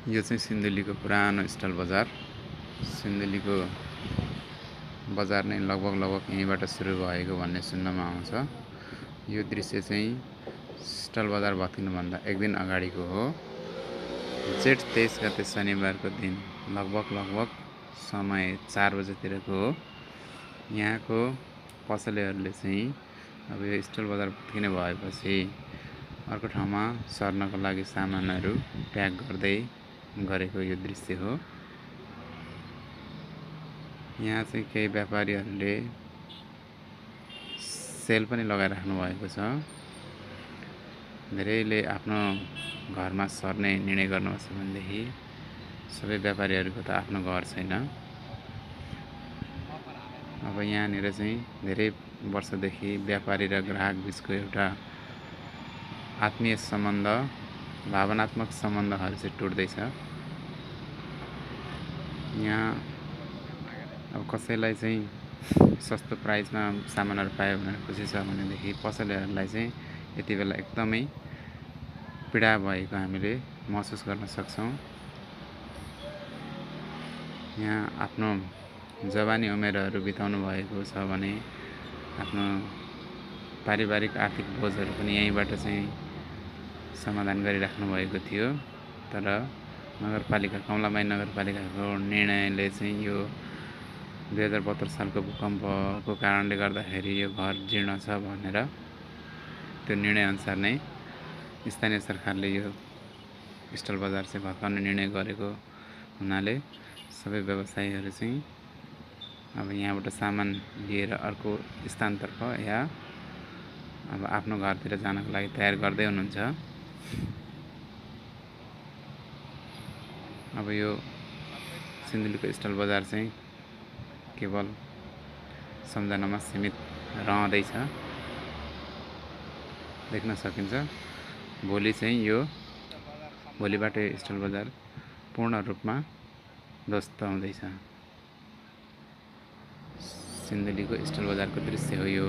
यो चाहिँ सिन्धुलीको पुरानो स्टल बजार। सिन्धुलीको बजार नै लगभग यहीँबाट सुरु भएको भन्ने सुन्नमा आउँछ। यो दृश्य चाहिँ स्टल बजार भत्किनुभन्दा एक दिन अगाडिको हो। जेठ 23 गते शनिबारको दिन लगभग समय 4 बजेतिरको हो। यहाँको पसलेहरूले चाहिँ अब यो स्टल बजार भत्किने भएपछि अर्को ठाउँमा सर्नको लागि सामानहरू प्याक गर्दै गरेको यो दृश्य हो। यहाँ चाहिँ केही व्यापारीहरूले सेल पनि लगाइराख्नु भएको छ। धेरैले आफ्नो घरमा सर्ने निर्णय गर्नुभएको छ भनेदेखि सबै व्यापारीहरूको त आफ्नो घर छैन। अब यहाँनिर चाहिँ धेरै वर्षदेखि व्यापारी र ग्राहक बिचको एउटा आत्मीय सम्बन्ध, भावनात्मक सम्बन्धहरू चाहिँ टुट्दैछ। यहाँ अब कसैलाई चाहिँ सस्तो प्राइसमा सामानहरू पायो भनेर खुसी छ भनेदेखि पसलेहरूलाई चाहिँ यति बेला एकदमै पीडा भएको हामीले महसुस गर्न सक्छौँ। यहाँ आफ्नो जवानी उमेरहरू बिताउनु भएको छ भने आफ्नो पारिवारिक आर्थिक बोझहरू पनि यहीँबाट चाहिँ समाधान गरिराख्नु भएको थियो। तर नगरपालिका कमलामाई नगरपालिकाको निर्णयले चाहिँ यो 2072 सालको भूकम्पको कारणले गर्दाखेरि यो घर जीर्ण छ भनेर त्यो निर्णयअनुसार नै स्थानीय सरकारले यो स्टल बजार चाहिँ भत्काउने निर्णय गरेको हुनाले सबै व्यवसायीहरू चाहिँ अब यहाँबाट सामान लिएर अर्को स्थानतर्फ या अब आफ्नो घरतिर जानको लागि तयार गर्दै हुनुहुन्छ। अब यो सिन्धुलीको स्टल बजार चाहिँ केवल सम्झनामा सीमित रहँदैछ। देख्न सकिन्छ भोलिबाट यो स्टल बजार पूर्ण रूपमा ध्वस्त हुँदैछ। सिन्धुलीको स्टल बजारको दृश्य हो यो।